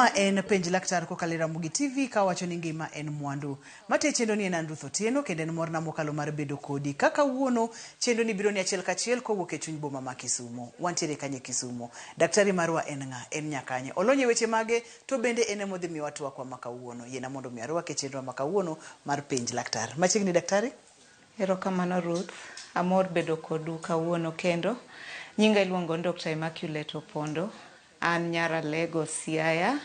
Ma en Penj Laktar kokalo e Ramogi TV ka wacho ni ngima en mwandu. Mate chenro ni en an Ruth Otieno kendo en morna mokalo mar bedo kodi. Ka kawuono chenro ni biro ni achiel kachiel kowuok e chuny boma ma Kisumo. Wantiere kanye Kisumo. Daktari marwa en ng'a? En nyakanye? Olony e weche mage to bende en ema odhi miyowa twakwa ma kawuono. Yiena mondo mi arwake e chenro ma kawuono mar Penj Laktar. Machiegni daktari? Erokamano Ruth, amor bedo kodu kawuono kendo. Nyinga iluongo ni Dr. Immaculate Opondo. An nyar Alego Siaya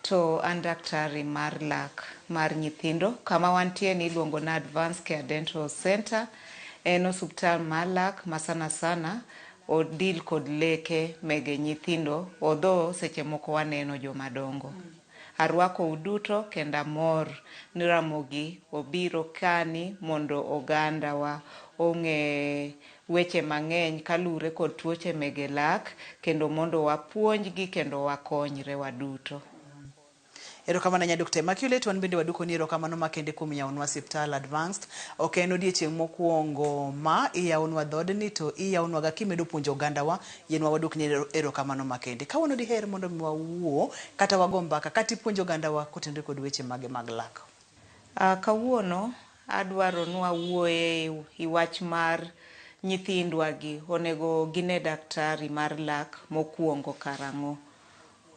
to an daktari mar lak mar nyithindo. Kama wantie ni iluongo ni Advanced Care Dental Center. En osuptal mar lak ma sana sana o deal kod leke mege nyithindo although seche moko waneno joma dongo. Arwakou duto kendo amor ni Ramogi obiro kani mondo ogandawa ong'e weche mang'eny kalure kod tuoche mege lak kendo mondo wapuonjgi kendo wakonyre waduto. Erokamano ahinya Dr. Immaculate, wan bende waduoko ni erokamano makende kuom yawonwa siptal Advanced. Ok en odiechieng' mokwongo ma iyawonwa dhoodni to iyawonwaga kimedo puonjo ogandawa, yienwa waduokni erokamano makende. Kawuono diher mondo mi wawuo kata wago mbaka kata ipuonj ogandawa kotenore kod weche mage mag lak? Kawuono adwaro ni wawuoye e wach mar nyithindwa gi onego gine daktari mar lak mokwongo karang'o.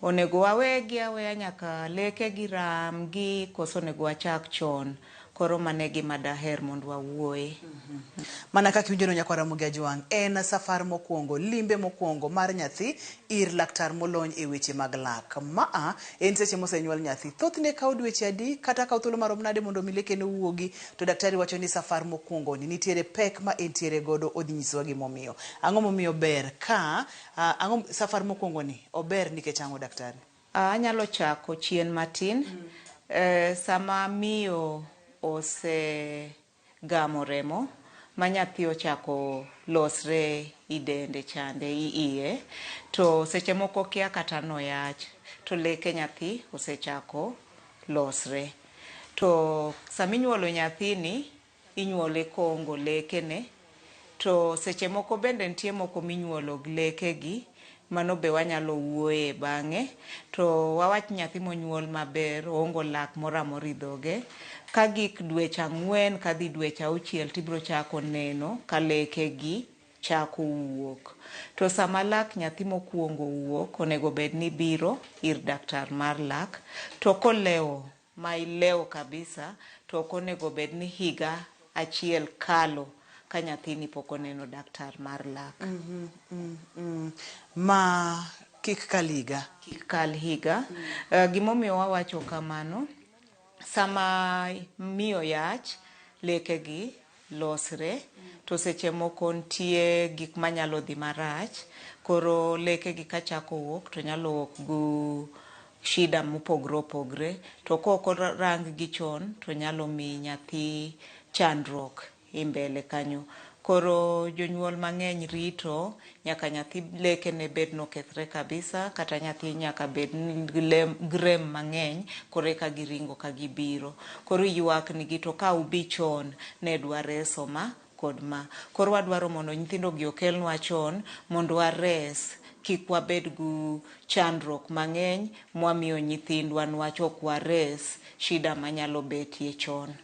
Onego wawegi aweya nyaka leke gi ram gi koso onego wachak chon. Koro mano e gima daher mondo wawuoye. Mana kaka iwinjono nyakwar Ramogi Ajwang', en safar mokwongo, limbe mokwongo mar nyathi ir laktar molony e weche mag lak. Maa en seche mosenyuol nyathi. Thothne kawo dweche adi kata kawo thuolo marom nade mondo mi lekene owuogi? To daktari wacho ni safar mokwongo ni nitiere pek ma entiere godo odhi nyisowa gimomiyo. Ang'o momiyo ber ka ang'o safar mokwongo ni ober nikech ang'o daktari? Anyalo chako chien matin. Sama miyo osegamo remo ma nyathi ochako losre i dende chande i iye to seche moko okia kata noyach to leke nyathi osechako losre. To saminyuolo nyathini inyuole koongo lekene to seche moko bende nitie moko minyuolo gi lekegi mano be wanyalo wuoye bang'e. To wawach nyathi monyuol maber oongo lak moro amora e dhoge ka gik dweche ang'wen kadhi dweche auchiel tibiro chako neno ka lekegi chako wuok. To sama lak nyathi mokwongo wuok onego bed ni biro ir daktar mar lak to kolewo ma ilewo kabisa to ok onego bed ni higa achiel kalo ka nyathini pok oneno daktar mar lak. Ma kik kal higa. Kik kal higa. Gimomiyo wawacho kamano, sama miyo yach, lekegi losre to seche moko nitie gik manyalo dhi marach koro lekegi kachako wuok to nyalo wuok gu shida mopogre opogre to kok orang gi chon to nyalo mi nyathi chandruok i mbele kanyo. Koro jonyuol mang'eny rito nyaka nyathi lekene bed nokethre kabisa kata nyathi nyaka bed gi rem mang'eny koro eka giringo ka gibiro. Koro ywak nigi to ka ubi chon ne dwareso ma kod ma. Koro wadwaro mondo nyithindo gi okelnwa chon mondo wares kik wabed gu chandruok mang'eny mwamiyo nyithindwa nwach ok wares shida manyalo betie chon.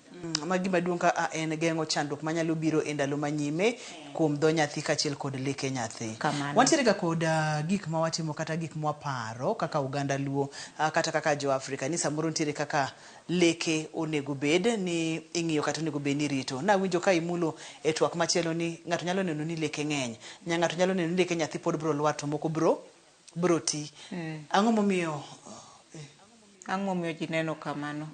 Ma gima duong' ka a en geng'o chandruok manyalo biro e ndalo manyime kuom dho nyathi kaachiel kod leke nyathi. Kamano. Wantiere ga kod gik ma watimo kata gik mwaparo kaka oganda Luo kata kaka jo Afrika ni samoro nitiere kaka leke onego bed ni ing'iyo kata onego bed ni irito. Nawinjo ka imulo e twak machielo ni ng'ato nyalo neno ni leke ng'eny, ng'ato nyalo neno ni leke nyathi pod bro lwar to moko bro bro ti. Ang'o momiyo Ang'o momiyo ji neno kamano?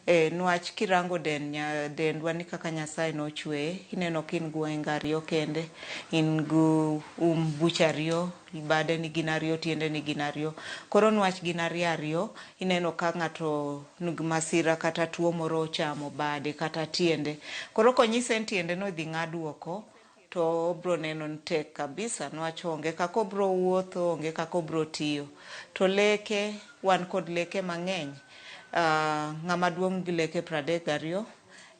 Nwach kirango dendwa ni kaka Nyasaye nochweye, ineno ka in gi wenge ariyo kende, in gi um buche ariyo, bade ni gin ariyo, tiende ni gin ariyo. Koro nwach gin ariyo ariyo, ineno ka ng'ato nigi masira kata tuo moro ochamo bade kata tiende. Koro konyise ni tiende no idhi ng'ad oko, to obro neno ni tek kabisa nwach onge kaka obro wuotho, onge kaka obro tiyo. To leke, wan kod leke mang'eny. Ng'ama duong' gi leke 32,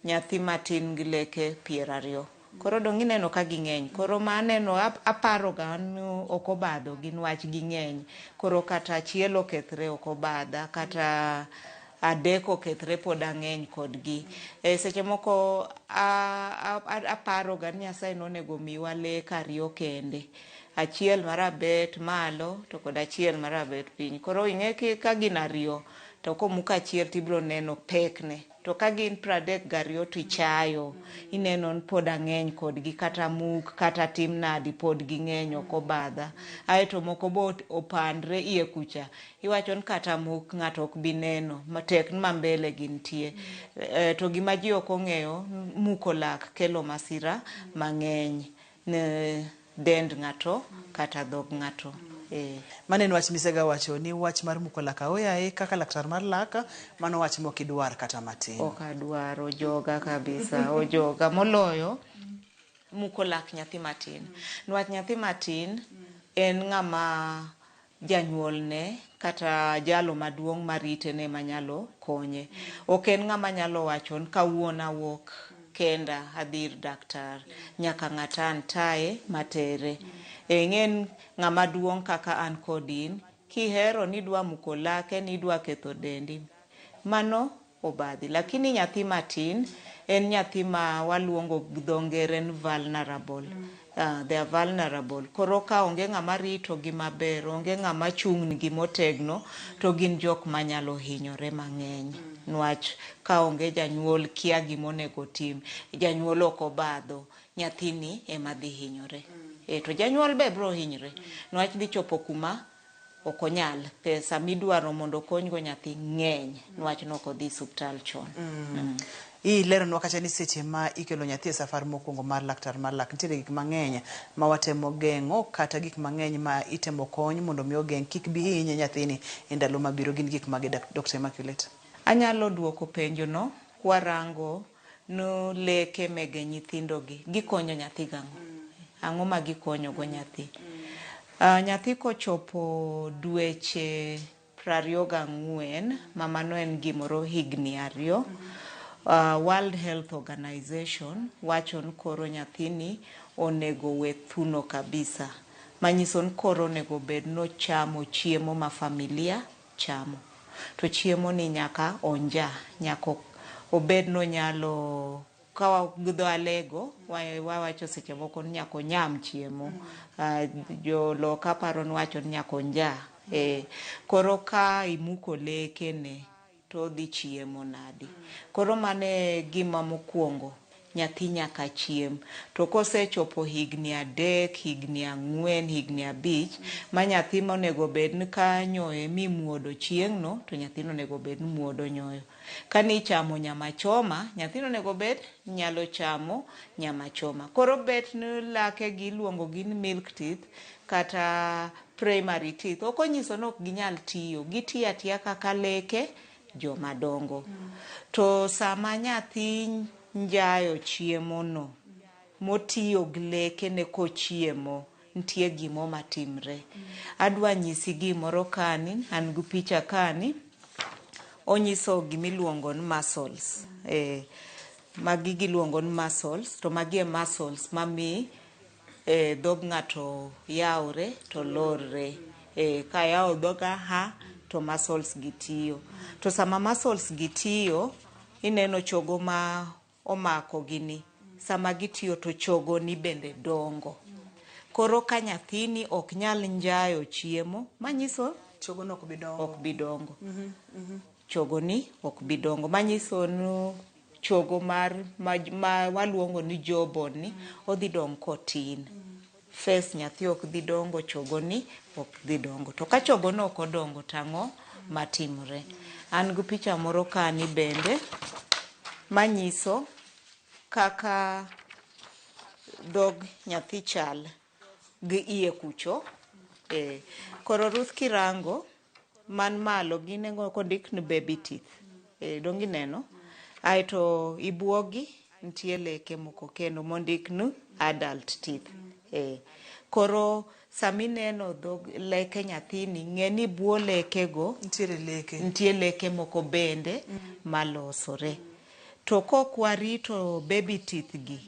nyathi matin gi leke 20. Koro dong' ineno ka ging'eny. Koro ma aneno aparo ga ni ok obadho gi niwach ging'eny. Koro kata achiel okethre ok obadha, kata adek okethre pod ang'eny kodgi. E seche moko aparo ga ni Nyasaye nonego miwa lek ariyo kende. Achiel marabet malo to kod achiel marabet piny. Koro ing'e ka gin ariyo to komuk achiel tibiro neno pekne. To ka gin 32 to ichayo, ineno ni pod ang'eny kodgi kata muk kata tim nadi pod ging'eny ok obadha. Aeto moko bo opandre iye kucha, iwacho ni kata muk ng'ato ok bi neno, tek ni ma mbele gintie. To gima ji ok ong'eyo, muko lak kelo masira mang'eny ne dend ng'ato kata dhog ng'ato. Mano en wach misega wacho ni wach mar muko lak aoyaye kaka laktar mar lak, mano wach mok idwar kata matin. Ok adwar, ojoga kabisa, ojoga moloyo muko lak nyathi matin. Niwach nyathi matin en ng'ama janyuolne kata jalo maduong' marite ne manyalo konye. Ok en ng'ama nyalo wacho ni kawuono awuok kenda adhi ir daktar, nyaka ng'ata an taye matere. Ing'e ng'ama duong' kaka an kod in, kihero ni idwa muko lake ni idwa ketho dendi, mano obadhi. Lakini nyathi matin en nyathi ma waluongo gi dho ngere ni vulnerable. They are vulnerable. Koro ka onge ng'ama rito gi maber, onge ng'ama chung' nigi motegno, to gin jok manyalo hinyore mang'eny. Niwach ka onge janyuol kia gimonego otim, janyuol ok obadho, nyathini ema dhi hinyore. To janyuol be biro hinyre, niwach dhi chopo kuma ok onyal. Pesa midwaro mondo okonygo nyathi ng'eny, niwach nok odhi osiptal chon. Ileronwa kacha ni seche ma ikelo nyathi e safar mokwongo mar laktar mar lak, nitiere gik mang'eny ma watemo geng'o kata gik mang'eny ma itemo kony mondo mi ogeng' kik bi hiny nyathini e ndalo mabiro. Gin gik mage, Dr. Immaculate? Anyalo duoko penjo no kwarango no leke mege nyithindo gi gikonyo nyathi gang'o? Ang'o ma gikonyo go nyathi? Nyathi kochopo dweche 24, ma mano en gimoro higni 2, World Health Organization wacho ni koro nyathini onego we thuno kabisa. Manyiso ni koro onego bed ni ochamo chiemo ma familia chamo. To chiemo ni nyaka onja, nyaka obed ni onyalo ka gi dho alego wawacho seche moko ni nyaka onyam chiemo. Joloka paro ni wacho ni nyaka onja. Koro ka imuko lekene to odhi chiemo nadi? Koro mano e gima mokwongo, nyathi nyaka chiem. To kosechopo higni 3, higni 4, higni 5, ma nyathi monego bed ni ka nyoyo mimuodo chieng' no, to nyathino onego bed ni muodo nyoyo. Kani ichamo nyama choma, nyathino onego bed nyalo chamo nyama choma. Koro bet ni lake gi iluongo gi ni milk teeth kata primary teeth. Ok onyiso ni ok ginyal tiyo, gitiyo atiya kaka leke joma dongo. To sama nyathi njayo chiemo no, motiyo gi lekene kochiemo, nitie gimo matimre. Adwa nyisi gimoro kani, an gi picha kani, onyiso gimiluongo ni muscles. Magi giluongo ni muscles, to magi e muscles mami dhog ng'ato yawre to lorre. Ka yawo dhoga ha, to muscles gi tiyo. To sama muscles gi tiyo, ineno chogo ma omako gini. Sama gitiyo to chogo ni bende dongo. Koro ka nyathini ok nyal njayo chiemo, manyiso chogo no ok bi dongo. Ok bi dongo. Chogo ni ok bi dongo. Manyiso ni chogo mar ma waluongo ni jawbone ni odhi dong kotin. Face nyathi ok dhi dongo, chogo ni ok dhi dongo. To ka chogo no ok odongo to ang'o matimore? An gi picha moro kani bende manyiso kaka dhog nyathi chal gi iye kucho. Koro Ruth kirango man malo ginengo kondik ni baby teeth. Dong ineno? Aeto ibuogi nitie leke moko kendo mondik ni adult teeth. Koro samineno dhog leke nyathini, ng'e ni buo lekego nitiere leke. Nitie leke moko bende malosore. To kok warito baby teeth gi,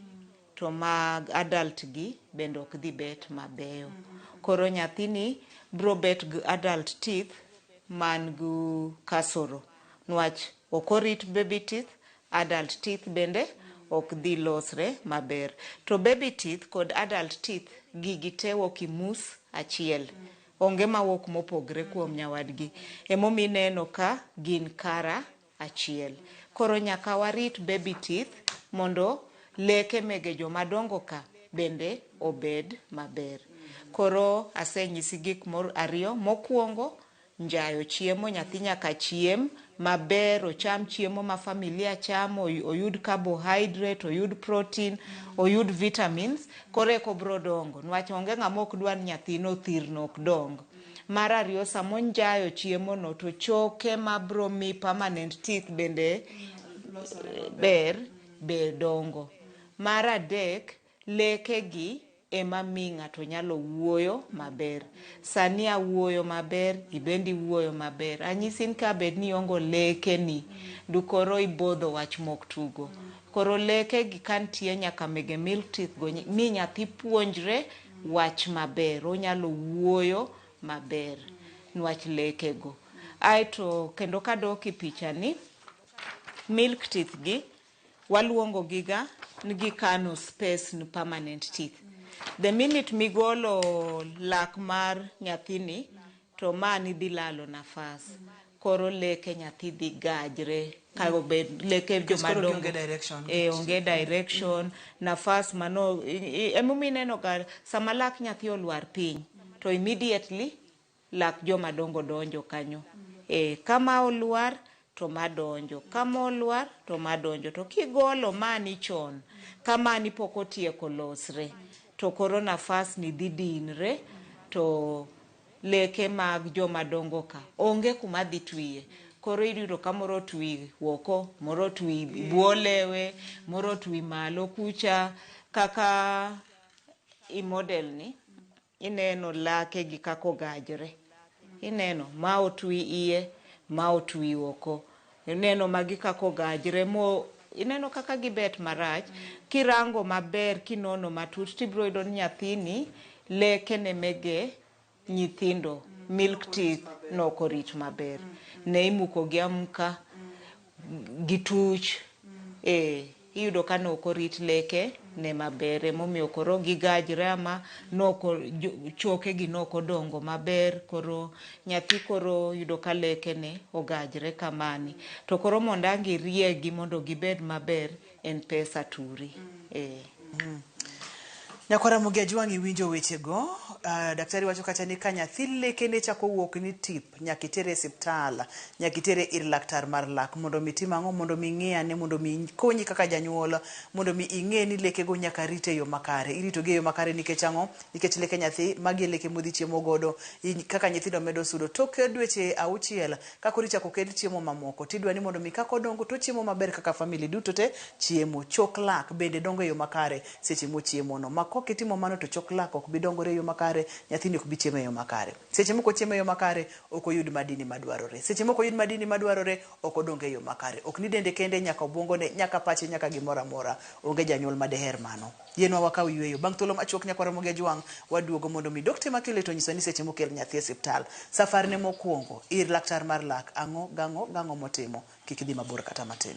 to mag adult gi bende ok dhi bet mabeyo. Koro nyathini bro bet gi adult teeth man gi kasoro niwach ok orit baby teeth, adult teeth bende ok dhi losre maber. To baby teeth kod adult teeth gigi te wuok e mus achiel. Onge mawuok mopogre kuom nyawadgi. Emomiyo ineno ka gin kara achiel. Koro nyaka warit baby teeth mondo leke mege jomadongo ka bende obed maber. Koro asenyisi gik ariyo. Mokwongo, njayo chiemo, nyathi nyaka chiem maber, ocham chiemo ma familia chamo, oyud carbohydrate, oyud protein, oyud vitamins, koro eka obro dongo. Niwach onge ng'ama ok dwar ni nyathine othirno ok dong. Mar ariyo, sama onjayo chiemo no to choke mabro mi permanent teeth bende ber be dongo. Mar adek, leke gi ema mi ng'ato nyalo wuoyo maber. Sani awuoyo maber, ibendi iwuoyo maber. Anyisi ni ka bed ni iongo leke ni, du koro ibodho wach mok tugo. Koro leke gi ka nitie nyaka mege milk teeth go mi nyathi puonjre wach maber, onyalo wuoyo maber niwach leke go. Aeto kendo kadok e picha ni, milk teeth gi waluongo giga ni gikano space ni permanent teeth. The minute migolo lak mar nyathini to mani dhi lalo nafas. Koro leke nyathi dhi gajre ka obed leke Nikech koro jomadongo. gionge direction. Onge direction, nafas mano emomiyo ineno ga sama lak nyathi olwar piny to immediately lak jomadongo donjo kanyo. Kama olwar to madonjo, kama olwar to madonjo. To kigolo mani chon, kamani pok otieko losre, to koro nafas ni dhi dinre to leke mag jomadongo ka onge kuma dhi twiye. Koro iyudo ka moro otwi oko, moro otwi bwo lewe, moro otwi malo kucha. Kaka i model ni, ineno lake gi kaka ogajre. Ineno ma otwi iye, ma otwi oko. Ineno magi kaka ogajre mo ineno kaka gibet marach. Kirango maber kinono matut tibiro yudo ni nyathini leke ne mege nyithindo milk teeth nokorit maber. Ne imuko gi amuka, gituch. Iyudo ka nokorit leke ne maber. Emomiyo koro gigajre ama noko choke gi nokodongo maber. Koro nyathi koro yudo ka leke ne ogajre kamani. To koro mondo ang' iriegi mondo gibed maber en pesa turi. Nyakwar Ramogi Ajwang' iwinjo wechego. Daktari wacho kacha ni ka nyathi lekene chako wuok ni tip, nyaka itere e osiptal, nyaka itere ir laktar mar lak mondo mi tim ang'o, mondo mi ing'i ane, mondo mi konyi kaka janyuol, mondo mi ing'e ni lekego nyaka rit e yo makare. Irito gi e yo makare nikech ang'o? Nikech leke nyathi, magi e leke modhi chiemo godo. Kaka nyithindo medo sudo tok dweche 6 ka koro ichako kel chiemo mamoko, tidwa ni mondo mi kaka odongo to chiemo maber kaka family duto te chiemo. Chok lak bende dongo e yo makare seche mochiemo no. Ma kok itimo mano to chok lak ok bi dongore e yo makare, nyathini ok bi chiemo e yo makare. Seche moko chiemo e yo makare, ok oyud madini madwarore. Seche moko oyud madini madwarore, ok odong e yo makare. Ok ni dende kende, nyaka obwongone, nyaka pache, nyaka gimoro amora. Onge janyuol madeher mano. Yienwa wakaw yueyo. Bang' thuolo machuok nyakwar Ramogi Ajwang' waduogo mondo mi Dr. Makele onyiswa ni seche mokel nyathi e osiptal, safarne mokwongo ir laktar mar lak, ang'o gang'o gang'o motimo. Kik idhi mabor kata matin.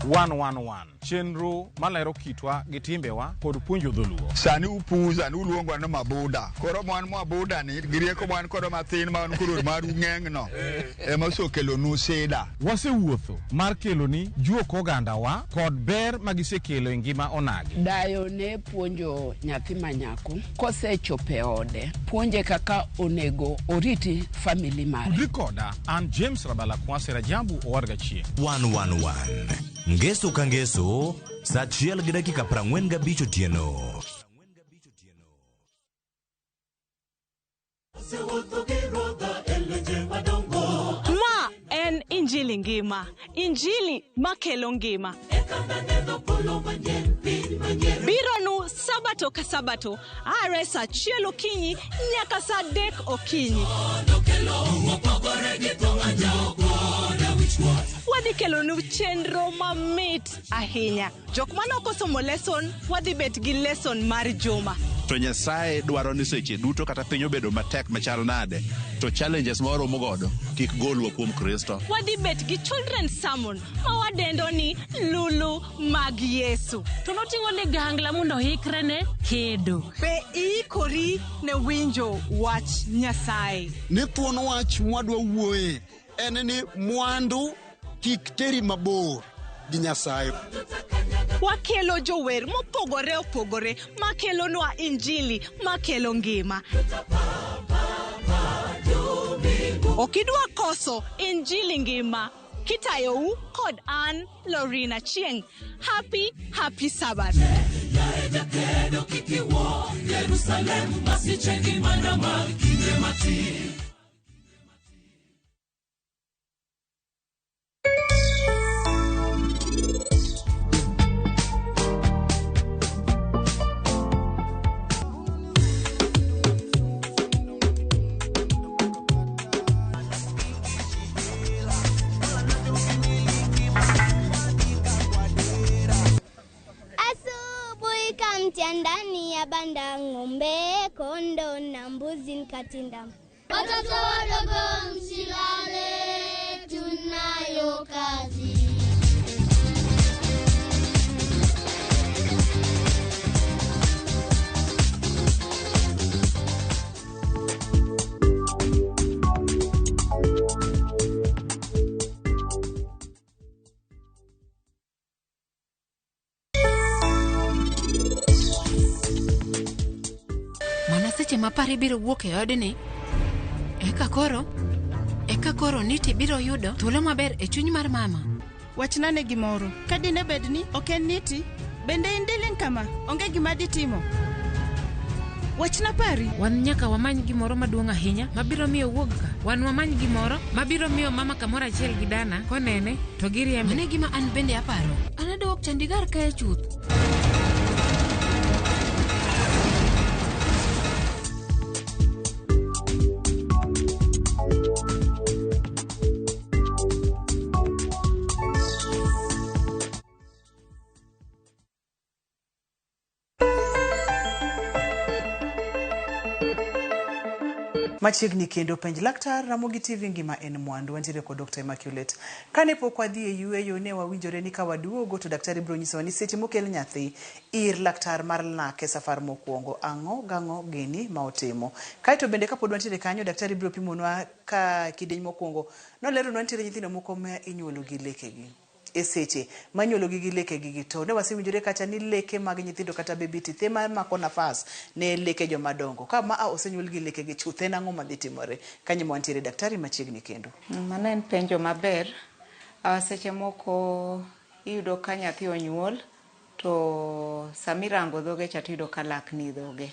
One chenro malero kitwa gi timbewa kod puonjo dholuo. Sani upuza ni uluongwa ni mabuda. Koro mwan mabuda ni gi rieko mwan kodo mathin ma wan koro maru ng'eng no ema osekelonu sida. Wasewuotho mar keloni juok ogandawa kod ber magisekelo e ngima onagi. Dayo ne puonjo nyathi manyako kosechopo e ode, puonje kaka onego oriti family mare. Tudri koda an James Rabala Kwase Rajabu Owadga Chieng'. 111 Ngeso ka ngeso saa 1:45 otieno. Ma en Injili ngima, Injili makelo ngima. Biro nu Sabato Sabato ka sabato, are saa achiel okinyi nyaka saa adek okinyi. Wadhi kelonu chenro mamit ahinya. Jok mane ok osomo lesson, wadhi bet gi lesson mar juma. To Nyasaye dwaro ni seche duto kata piny obedo matek machal nade, to challenges ma waromo godo kik golwa kuom Kristo. Wadhi bet gi children's sermon ma wadendo ni Lulu mag Yesu. To noting'o ligangla mondo oikre ne kedo. Be iikori ne winjo wach Nyasaye? Ni thuon wach mwadwa wuoye en ni mwandu kik teri mabor gi Nyasaye. Wakelo jower mopogore opogore makelonwa injili makelo ngima. Ok idwa koso injili ngima kitayou kod an Lorina Chieng. Happy, happy Sabbath. Asubuhi kamtia ndani ya banda ng'ombe, kondo na mbuzi nikatinda. Watoto wadogo msilale, tunayo kazi. Mana seche ma pari biro wuok e odni, eka koro, eka koro Niti biro yudo thuolo maber e chuny mar mama. Wachna ne gimoro. Ka dine bed ni ok en Niti, bende in diling' kama? Onge gima ditimo. Wachna pari. Wan nyaka wamany gimoro maduong' ahinya mabiro miyo wuog ka. Wan wamany gimoro mabiro miyo mama kamoro achiel gi dana konene to giriembe. Mano e gima an bende aparo. An adwa ok chandigar kae chuth. Machiegni kendo penj laktar Ramogi TV ngima en mwandu. Wantiere kod Dr. Immaculate. Kane pok wadhi e yueyo ne wawinjore ni ka waduogo to daktari biro nyisowa ni seche mokel nyathi ir laktar mar lak e safar mokwongo ang'o gang'o gini ma otimo. Kaeto bende kapod wantiere kanyo daktari biro pimonwa ka kidieny mokwongo noleronwa nitiere nyithindo moko ma inyuolo gi lekegi. E seche ma inyuologi gi lekegi gi to ne wasewinjore kacha ni leke mag nyithindo kata baby teeth ema mako nafas ne leke joma dongo. Ka ma osenyuol gi lekegi chuth en ang'o madhi timore? Kanyo ema wantiere daktari machiegni kendo. Mano en penjo maber. Seche moko iyudo ka nyathi onyuol to samirango dhoge cha tiyudo ka lak ni dhoge.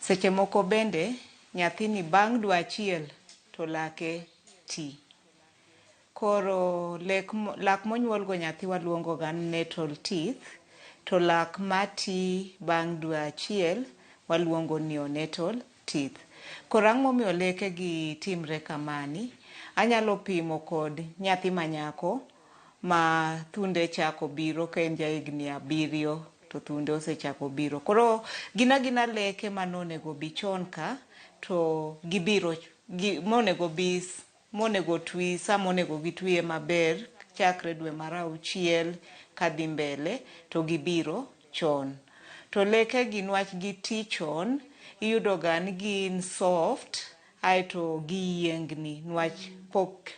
Seche moko bende nyathini bang' dwe achiel to lake ti. Koro lek lak monyuol go nyathi waluongo ga ni natal teeth, to lak mati bang' dwe achiel waluongo ni neonatal teeth. Koro ang' momiyo leke gi timre kamani, anyalo pimo kod nyathi manyako ma thunde chako biro ka en jahigni 7 to thunde osechako biro. Koro gin agina leke manonego bi chon ka to gibiro monego bi monego twi sama onego gitwiye maber chakre dwe mar 6 kadhi mbele to gibiro chon. To leke gi nwach giti chon, iyudo ga ni gin soft aeto giyiengni nwach pok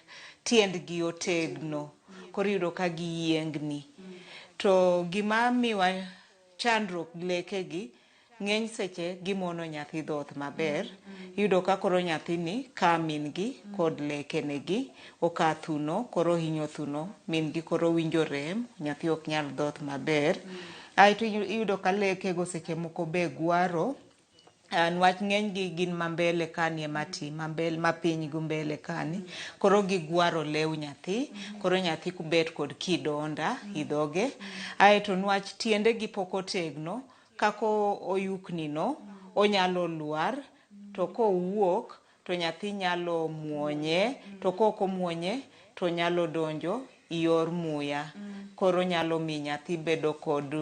tiendgi otegno. Koro iyudo ka giyiengni. To gima miwa chandruok gi lekegi ng'eny seche gimono nyathi dhoth maber. Iyudo ka koro nyathini ka min gi kod lekenegi oka thuno, koro hinyo thuno, min gi koro winjo rem, nyathi ok nyal dhoth maber. Aeto iyudo ka lekego seche moko be gwaro, nwach ng'eny gi gin mambele kani ema ti, mambele mapiny gi mbele kani. Koro gigwaro lew nyathi, koro nyathi bet kod kidonda i dhoge. Aeto nwach tiende gi pok otegno, Kaka oyukni no, onyalo lwar, to kowuok to nyathi nyalo muonye, to kok omuonye to nyalo donjo yor muya. Koro nyalo mi nyathi bedo kod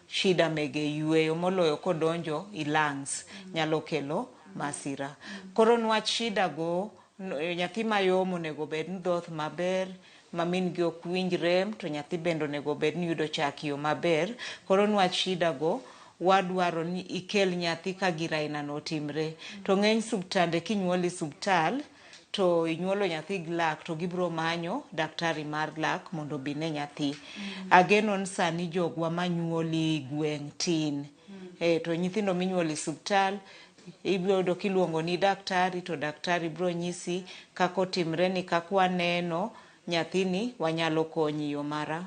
shida mege yweyo moloyo kodonjo i lungs, nyalo kelo masira. Koro nwach shida go, nyathi mayom onego bed ni dhoth maber, ma min gi ok winj rem, to nyathi bende onego bed ni yudo chak e yo maber. Koro nwach shida go, wadwaro ni ikel nyathi ka gir aina no otimre. To ng'eny subtande kinyuol e subtal, to inyuolo nyathi gi lak to gibiro manyo daktari mar lak mondo obi ne nyathi. Ageno ni sani jogwa manyuoli gweng' tin. To nyithindo minyuolo e subtal ibiro yudo kiluongo ni daktari to daktari biro nyisi kaka otimre ni kaka waneno nyathini wanyalo konyi yo mara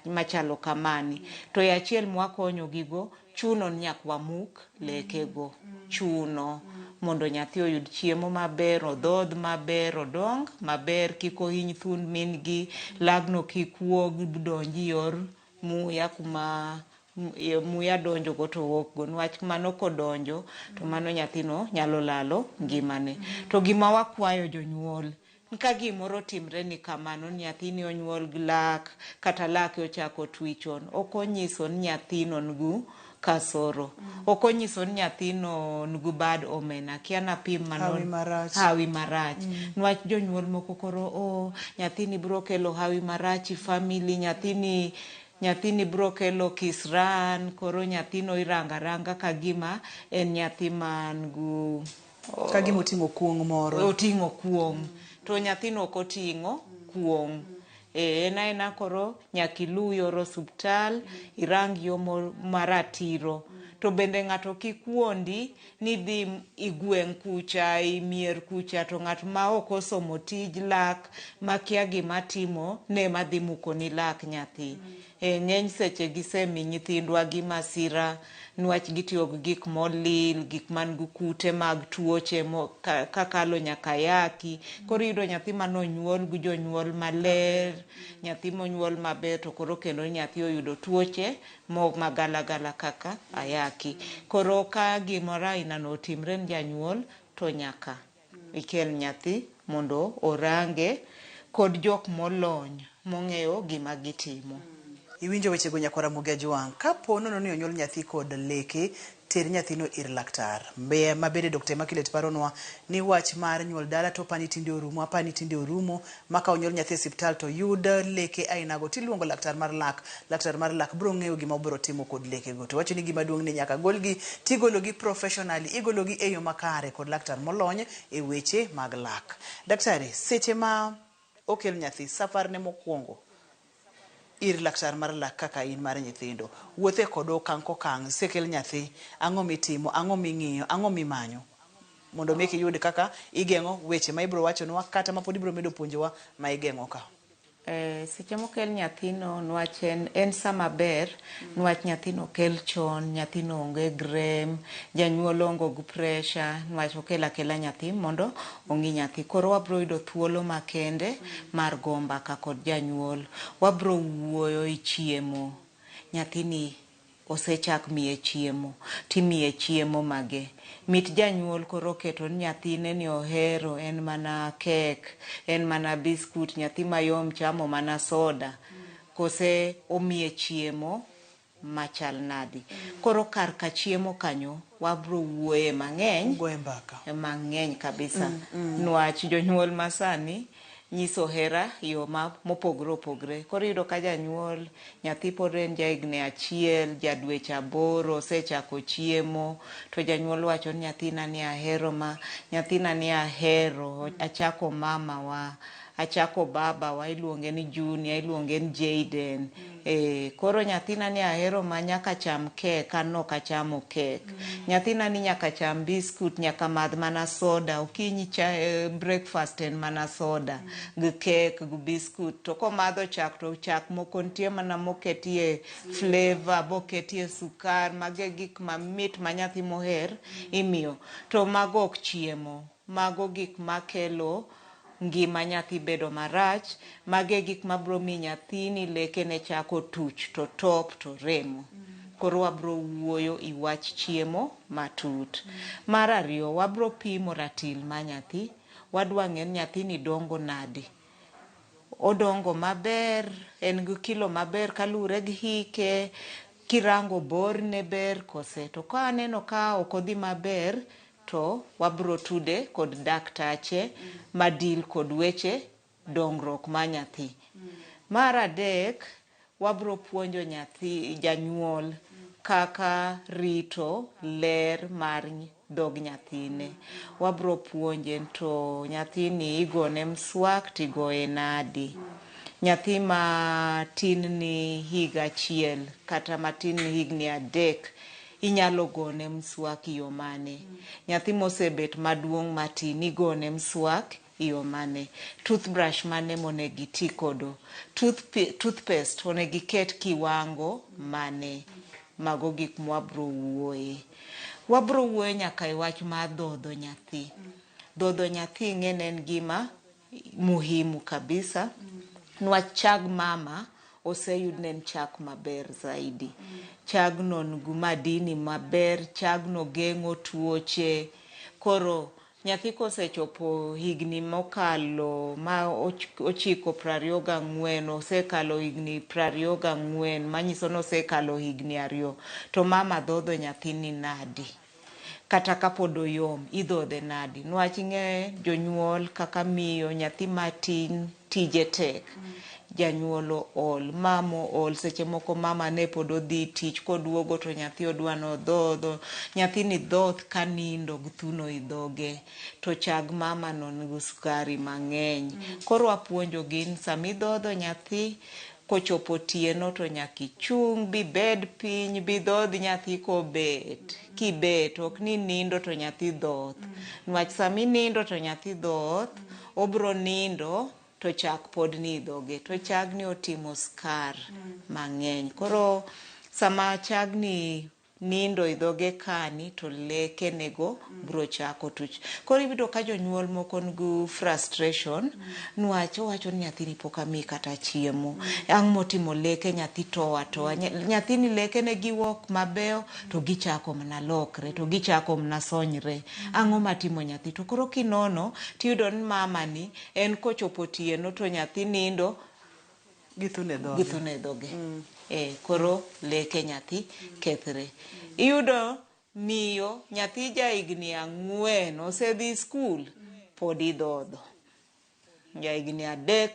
machalo kamani. To e achiel mwakonyo gigo chuno ni nyaka wamuk lekego. Chuno mondo nyathi oyud chiemo maber, odhodh maber, odong maber, kik ohiny thund min gi, lagno kik wuog donj yor muya kuma muya donjo go to wuok go. Niwach mano kodonjo to mano nyathino nyalo lalo ngimane. To gima wakwayo jonyuol, ka gimoro otimre ni kamano, nyathini onyuol gi lak, kata lake ochako twi chon, ok onyiso ni nyathino nigi kasoro. Ok onyiso ni nyathino nigi bad omen. Akia napim mano. Hawi marach. Hawi marach. Niwach jonyuol moko koro, oh, nyathini biro kelo hawi marach e family, nyathini biro kelo kisran, koro nyathino irango aranga ka gima en nyathi man gu Ka gima oting'o kuong' moro. Oting'o kuong'. To nyathino ok oting'o kuong'. En aena koro nyaka iluw yor osuptal, irang yo maratiro. To bende ng'ato kik wuondi ni dhi i gweng' kucha, i mier kucha, to ng'at ma ok osomo tij lak, makia gima timo, ne ema dhi mukoni lak nyathi. Ng'eny seche gisemi nyithindwa gi masira, niwach gitiyo gi gik molil, gik man gi kute mag tuoche kakalo nyaka ayaki. Koro iyudo nyathi manonyuol gi jonyuol maler, nyathi monyuol maber, to koro kendo nyathi oyudo tuoche mo magalagala kaka ayaki. Koro ka gimoro aina no otimre ne janyuol, to nyaka ikel nyathi mondo orange kod jok molony mong'eyo gima gitimo. Iwinjo wechego nyakwar Ramogi Ajwang'. Kapo nono ni onyuol nyathi kod leke, ter nyathino ir laktar. Ma bende Dr. Immaculate paronwa ni wach mar nyuol dala to apani tinde orumo, apani tinde orumo, ma ka onyuol nyathi e osiptal to yud leke ainago tiluongo laktar mar lak. Laktar mar lak biro ng'eyo gima obiro timo kod lekego. To wacho ni gima duong' ni nyaka golgi, tigologi professionally, igologi e yo makare kod laktar molony e weche mag lak. Daktari, seche ma okel nyathi, safar ne mokwongo ir laktar mar lak kaka in mar nyithindo, wuothe kod okang' kokang', sekel nyathi, ang'o mitimo, ang'o ming'iyo, ang'o mimanyo mondo mi iyud kaka igeng'o weche ma ibiro wachonwa kata ma pod ibiro medo puonjowa ma igeng'o ka? Seche mokel nyathino nwach en sama ber, nwach nyathino okel chon, nyathino onge gi rem, janyuol onge gi pressure, nwach okel akela nyathi mondo ong'i nyathi. Koro wabiro yudo thuolo makende mar go mbaka kod janyuol. Wabiro wuoyo e chiemo. Nyathini osechak miye chiemo, timiye chiemo mage. Mit janyuol koro oketo ni nyathine ni ohero en mana kek, en mana biskut, nyathi mayom chamo mana soda, kose omiye chiemo machal nadi. Koro kar ka chiemo kanyo wabro wuoye mang'eny. Ugoye mbaka. Mang'eny kabisa. Nwach jonyuol masani nyiso hera yo ma mopogore opogore. Koro iyudo ka janyuol, nyathi pod en ja higni 1, ja dweche 8, osechako chiemo, to janyuol wacho ni nyathina ni ahero ma, nyathina ni ahero, achako mama wa, achako baba wa, iluonge ni Junior, iluonge ni Jayden. Koro nyathina ni ahero ma nyaka cham kek, an ok achamo kek. Nyathina ni nyaka cham biskut, nyaka madh mana soda, okinyi breakfast en mana soda, gi kek, gi biskut. To komadho chak to chak moko nitie mana moketie flavor, boketie sukar, mago e gik mamit ma nyathi moher imiyo. To mago ok chiemo, mago gik makelo ngima nyathi bedo marach, mago e gik mabiro miyo nyathini lekene chako tuch to top to remo. Koro wabro wuoyo i wach chiemo matut. Mar ariyo, wabro pimo ratil ma nyathi. Wadwa ng'e ni nyathini dongo nadi. Odongo maber, en gi kilo maber kaluwore gi hike, kirango borne ber kose. To ka aneno ka ok odhi maber, to wabro tude kod daktache ma deal kod weche dongruok mar nyathi. Mar adek, wabro puonjo nyathi janyuol kaka rito ler mar dhog nyathine. Wabro puonje to nyathini igone mswak tigoye nadi. Nyathi ma tin ni higa achiel kata matin ni higni 3 inyalo gone mswak e yo mane. Nyathi mosebet maduong' matin igone mswak e yo mane. Toothbrush mane monego iti kodo. Toothpaste onego iket kiwango mane. Mago gik mwabro wuoye. Wabro wuoyo nyaka e wach mar dhodho nyathi. Dhodho nyathi ing'e ni en gima muhimu kabisa. Nwach chag mama oseyud ni en chak maber zaidi. Chagno nigi madini maber, chagno geng'o tuoche. Koro nyathi kosechopo higni mokalo ma ochiko 24, osekalo higni 24, manyiso ni osekalo higni 2, to mama dhodho nyathini nadi? Kata kapod oyom, idhodhe nadi? Nwach ing'e jonyuol kaka miyo nyathi matin tije tek. Janyuol ool, mama ool, seche moko mama ne pod odhi tich koduogo to nyathi odwa nodhodho. Nyathini dhoth ka nindo gi thuno e dhoge to chag mama no nigi sukari mang'eny. Koro wapuonjogi ni sama idhodho nyathi kochopo otieno to nyaka ichung' bibed piny bidhodh nyathi kobet. Kibet ok ni nindo to nyathi dhoth. Nwach sama inindo to nyathi dhoth, obro nindo to chak pod ni dhoge to chagni otimo skar mang'eny. Koro sama chagni nindo e dhoge kani to leke nego bro chako tuch. Koro iyudo ka jonyuol moko nigi frustration nwach owacho ni nyathini pok ami kata chiemo. Ang' motimo leke nyathi tow atowa. Nyathini leke ne giwuok mabeyo to gichako mana lokre to gichako mana sonyre. Ang'o matimo nyathi? To koro kinono tiyudo ni mama ni en kochopo otieno to nyathi nindo gi thuno e dhoge. Gi thuno e dhoge. Koro leke nyathi kethre. Iyudo miyo nyathi ja higni 4 osedhi skul pod idhodho. Ja higni 3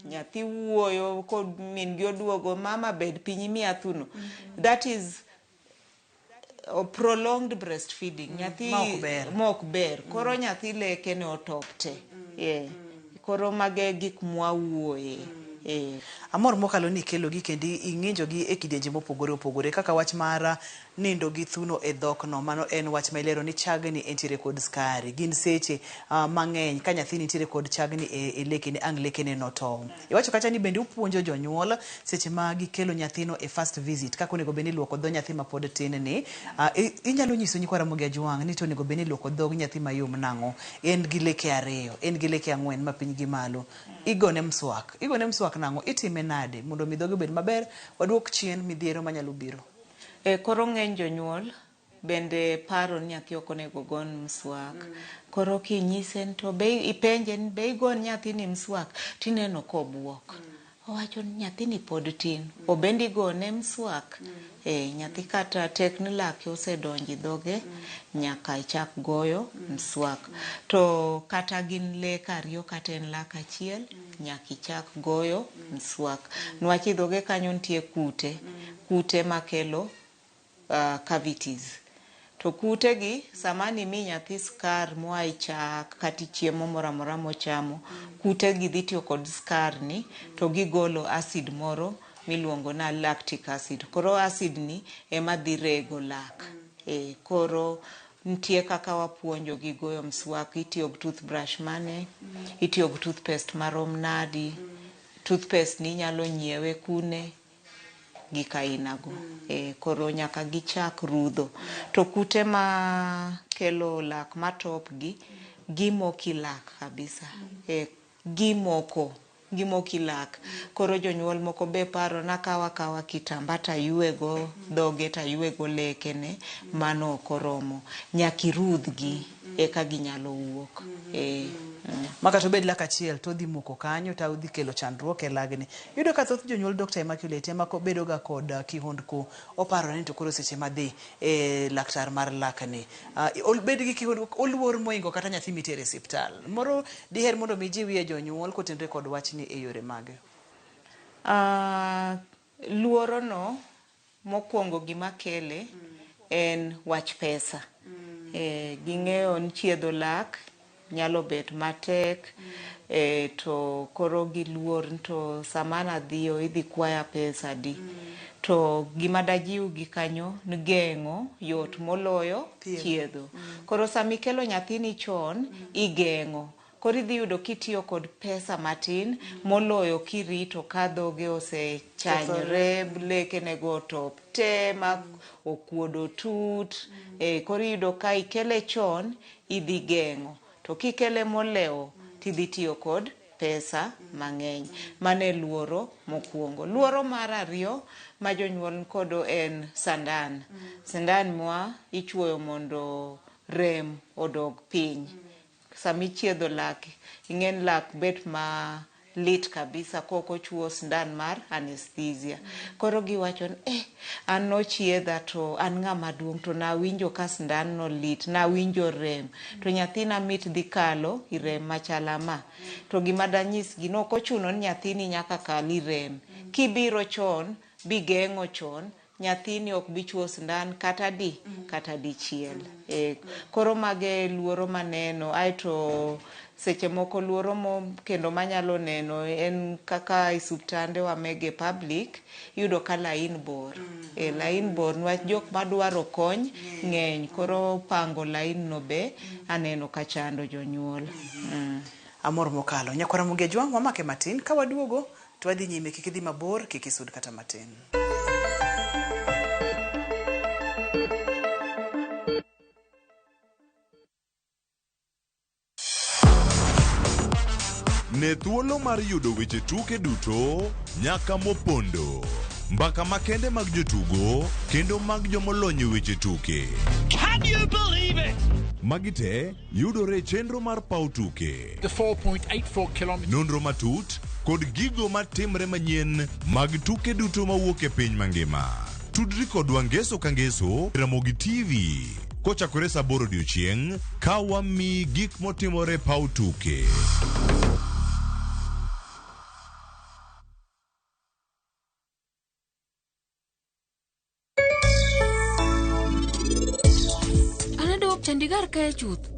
nyathi wuoyo kod min gi oduogo mama bed piny imiya thuno. That is prolonged breastfeeding. Nyathi ma ok ber. Koro nyathi leke ne otop te. Koro mage gik mwawuoye. Amor mokalo ni ikelo gi kendi ing'injo gi e kidienje mopogore opogore kaka wach mar nindo gi thuno e dhok no. Mano en wach ma ilero ni chagni entiere kod skari. Gin seche mang'eny ka nyathi nitiere kod chagni e lekene ang' lekene notow. Iwacho kacha ni bende upuonjo jonyuol seche ma gikelo nyathino e first visit kaka onego bed ni iluoko dho nyathi mapod tin ni. Inyalo nyiso nyikwa Ramogi Ajwang' ni to onego bed ni iluoko dhog nyathi mayom nang'o? En gi leke 2, en gi leke 4 ma piny gi malo. Igone mswak. Igone mswak nang'o? Itime nade mondo mi dhoge obed maber? Waduok chien midhiero manyalo biro. Koro ng'eny jonyuol bende paro ni nyathi ok onego gon mswak. Koro kinyise to be ipenje ni be igon nyathini mswak tineno kobuok. Owacho ni nyathini pod tin, obendi igone mswak. Nyathi kata tek ni lake osedonjo e dhoge nyaka ichak goyo mswak. To kata gin lek 2 kata en lak 1 nyaka ichak goyo mswak. Nwach e dhoge kanyo nitie kute, kute makelo cavities. To kute gi sama nimi nyathi skar moa e chak kata chiemo moro amora mochamo, kute gi dhi tiyo kod skar ni to gigolo acid moro miluongo na lactic acid. Koro acid ni ema dhi rego lak. Koro nitie kaka wapuonjo gi goyo mswak, itiyo gi toothbrush mane, itiyo gi toothpaste marom nadi, toothpaste ni inyalo nyiewe kune, gik ainago. Koro nyaka gichak rudho. To kute ma kelo lak matop gi, gimoki lak kabisa. Gimoko. gimoki lak. Koro jonyuol moko be paro nakaw akawa kitamba taywego dhoge taywego lekene, mano ok oromo. Nyaka irudhgi eka ginyalo wuok. Ma kata obed lak achiel to odhi moko kanyo to odhi kelo chandruok e lagni. Iyudo ka thoth jonyuol Dr. Immaculate ema bedo ga kod kihondko. Oparo ni to koro seche madhi e laktar mar lakni. Obed gi kihondko, oluor moingo kata nyathi mitere e osiptal. Moro diher mondo mi jiwie jonyuol kotenre kod wachni e yore mage? Luoro no mokwongo gima kele en wach pesa. Ging'eyo ni chiedho lak nyalo bet matek, to koro giluor to sama nadhiyo idhi kwaya pesa adi. To gima dajiw gi kanyo ni geng'o yot moloyo thiedho. Koro sama ikelo nyathini chon, igeng'o. Koro idhi yudo kitiyo kod pesa matin moloyo kirito ka dhoge osechanyre, lekenego otop te ma okuodo tut. Koro iyudo ka ikele chon, idhi geng'o. To kikele molewo, tidhi tiyo kod pesa mang'eny. Mano e luoro mokwongo. Luoro mar ariyo ma jonyuol nikodo en sandan. Sandan mwa ichuoyo mondo rem odog piny. Sama ichiedho lak, ing'e ni lak bet ma lit kabisa kok ochuo sindan mar anesthesia. Koro giwacho ni an nochiedha to an ng'ama duong' to nawinjo ka sindan no lit, nawinjo rem. To nyathina mit dhi kalo i rem machal ama. To gima danyisgi ni ok ochuno ni nyathini nyaka kal i rem. Kibiro chon, bigeng'o chon, nyathini ok bi chuo sindan kata di kata dichiel. Koro mage luoro maneno. Aeto seche moko luoro mo kendo manyalo neno en kaka e osiptande wa mege public, iyudo ka lain bor. Lain bor niwach jok madwaro kony ng'eny. Koro pango lain no be aneno ka chando jonyuol. Amor mokalo. Nyakwara Ramogi Ajwang' wamake matin ka waduogo to wadhi nyime, kik idhi mabor, kik isud kata matin. Ne thuolo mar yudo weche tuke duto nyaka mopondo. Mbaka makende mag jotugo kendo mag jomolony e weche tuke. Can you believe it? Magi te yudore e chenro mar paw tuke. The 4.84 kilometers. Nonro matut kod gigo matimre manyien mag tuke duto mawuok e piny mangima. Tudri kodwa ngeso ka ngeso Ramogi TV kochakore saa 8 odiochieng' ka wamiyi gik motimore e paw tuke. An adwok Chandigarh kae chuth.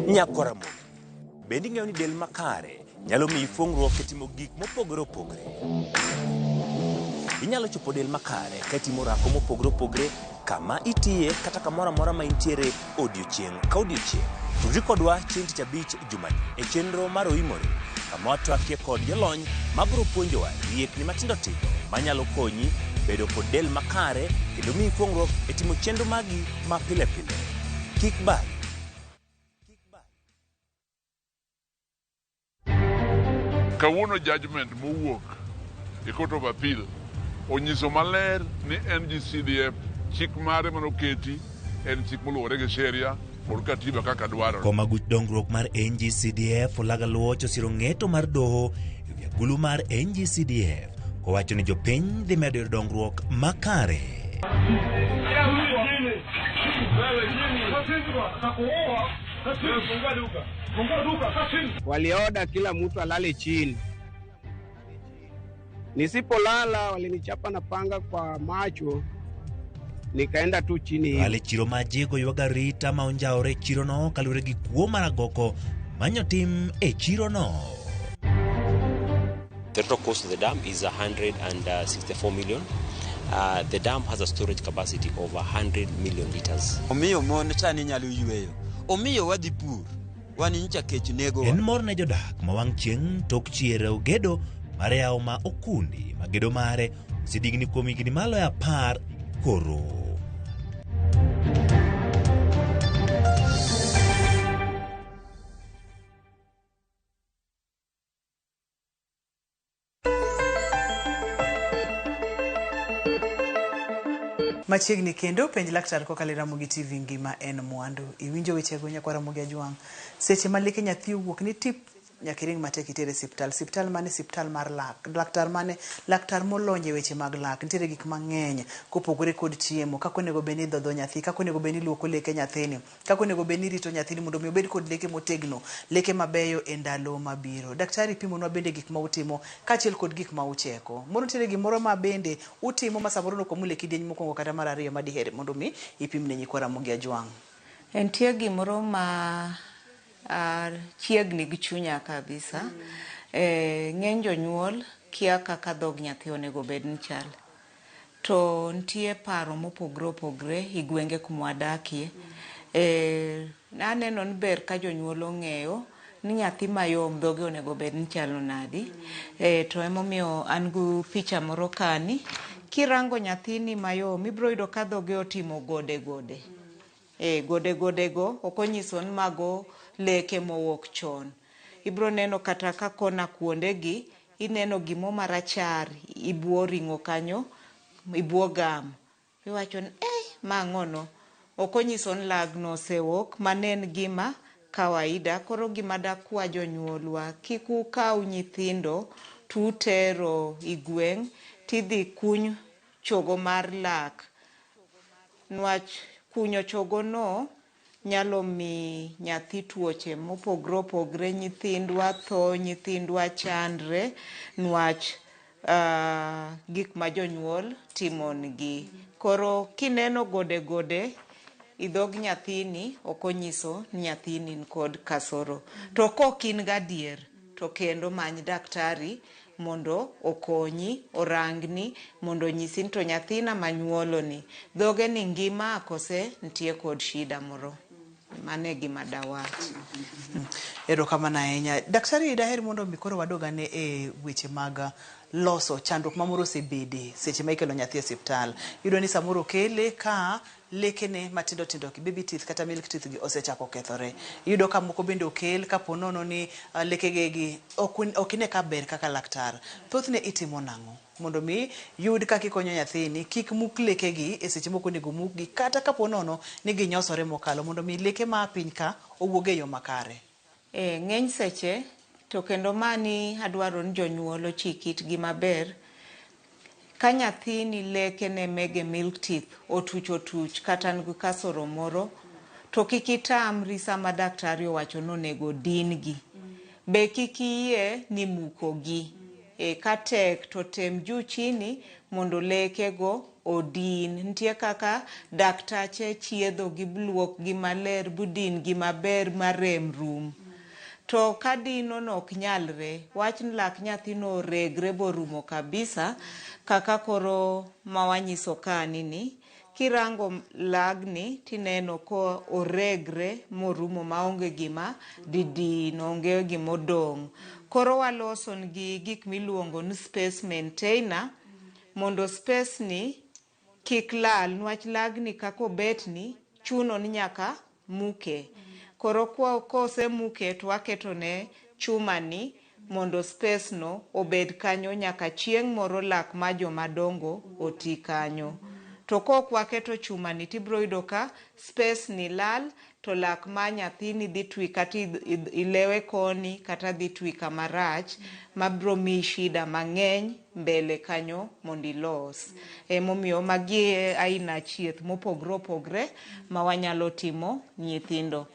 Nyakwaramogi, bende ing'eyo ni del makare nyalo miyi fuong'ruok e timo gik mopogore opogore. Inyalo chopo del makare ka itimo orako mopogore opogore kama itiye kata kamoro amora ma intiere odiochieng' ka odiochieng'. Tudri kodwa chieng' tich abich jumani e chenro mar Oimore kama watwakie kod jolony mabiro puonjowa riekni matindo tindo manyalo konyi bedo kod del makare kendo miyi fuong'ruok e timo chenro magi ma pile pile. Kik bari. Kawuono judgment mowuok e Court of Appeal onyiso maler ni NGCDF chik mare manoketi en chik moluwore gi sheria kod katiba kaka dwarore. Koma guch dongruok mar NGCDF Olaga Luoch osiro ng'eto mar doho e wi agulu mar NGCDF kowacho ni jopiny dhi medo yudo dongruok makare. Walioda kila mtu alale chini. Nisipolala walinichapa na panga kwa macho, nikaenda tu chini hivi. Wale chiro ma jego ywago arita ma onjawore e chirono kaluwore gi kuo mar agoko manyo tim e chirono. The total cost of the dam is 164 million. The dam has a storage capacity of 100 million liters. Omiyo mon sani nyalo yweyo. Omiyo wadhi pur. Wan nyicha kech negowa. En mor ne jodak ma wang' chieng' tok chier gedo mar yawo ma okundi ma gedo mare osedigni kuom higni maloyo 10 koro. Machiegni kendo penj laktar kokalo e Ramogi TV ngima en mwandu. Iwinjo wechego nyakwar Ramogi Ajwang'. Seche ma leke nyathi owuok ni tip nyaka iring matek itere siptal. Siptal mane? Siptal mar lak. Laktar mane? Laktar molony e weche mag lak. Nitiere gik mang'eny kopogore kod chiemo, kaka onego bed ni idhodho nyathi, kaka onego bed ni iluoko leke nyathini, kaka onego bed ni irito nyathini mondo mi obed kod leke motegno, leke mabeyo e ndalo mabiro. Daktari pimonwa bende gik ma utimo kaachiel kod gik ma ucheko. Moro nitiere gimoro ma bende utimo ma samoro nokomule e kidieny mokwongo kata mar ariyo ma diher mondo mi ipim ne nyikwa Ramogi Ajwang'. Nitie gimoro ma chiegni gi chunya kabisa. Ng'eny jonyuol kia kaka dhog nyathi onego bed ni chal. To nitie paro mopogre opogre e gwenge kuma wadakie. Aneno ni ber ka jonyuol ong'eyo ni nyathi mayom dhoge onego bed ni chalo nadi. To emomiyo an gi picha moro kani. Kirango nyathini mayom ibiro yudo ka dhoge otimo gode gode. Gode gode go ok onyiso ni mago leke mowuok chon. Ibiro neno kata ka kona kuondegi ineno gimo marachar ibuo ring'o kanyo ibuo gam. Iwacho ni ma ang'ono? Ok onyiso ni lagno osewuok, mano en gima kawaida. Koro gima dakwa jonyuolwa, kik ukaw nyithindo tutero i gweng' tidhi kuny chogo mar lak. Nwach kunyo chogono nyalo mi nyathi tuoche mopogre opogre, nyithindwa tho, nyithindwa chandre, nwach gik ma jonyuol timongi. Koro kineno gode gode i dhog nyathini ok onyiso ni nyathini nikod kasoro. To kok in gadier to kendo many daktari mondo okonyi, orangni, mondo onyisi ni to nyathina manyuolo ni dhoge ni ngima kose nitie kod shida moro. Mano e gima dawach. Erokamano ahinya. Daktari, daher mondo mi koro wadog ane e weche mag loso chandruok ma moro osebede seche ma ikelo nyathi e osiptal. Iyudo ni samoro okele ka lekene matindo tindo gi baby teeth kata milk teeth gi osechako kethore. Iyudo ka moko bende okel kapo nono ni lekege gi ok ine ka ber kaka laktar. Thothne itimo nang'o mondo mi yud kaka ikonyo nyathini kik muk lekegi e seche mok onego mukgi kata kapo nono ni ginyosore mokalo mondo mi leke ma piny ka owuog e yo makare. Ng'eny seche to kendo mani adwaro ni jonyuol ochik itgi maber. Ka nyathini lekene mege milk teeth otuch otuch kata nigi kasoro moro, to kik itamri sama daktari owacho ni onego din gi. Be kik iyie ni muko gi. Ka tek to tem juu chini mondo lekego odin. Nitie kaka daktache chiedho gi luok gi maler budin gi maber ma rem rum. To ka dino no ok nyalre, wach ni lak nyathino oregre borumo kabisa, kaka koro mawanyiso kani ni, kirango lagni tineno ko oregre morumo maonge gima didin, onge gimodong'. Koro waloso nigi gik miluongo ni space maintainer, mondo space ni kik lal, nwach lagni kaka obet ni, chuno ni nyaka muke. Koro kosemuke to waketone chuma ni mondo space no obed kanyo nyaka chieng' moro lak ma jomadongo oti kanyo. To kok waketo chuma ni tibiro yudo ka space ni lal to lak ma nyathini dhi twi kata ilewe koni kata dhi twi kama rach mabiro miyi shida mang'eny mbele kanyo mondo ilos. Emomiyo magi e aina chieth mopogre opogre ma wanyalo timo nyithindo.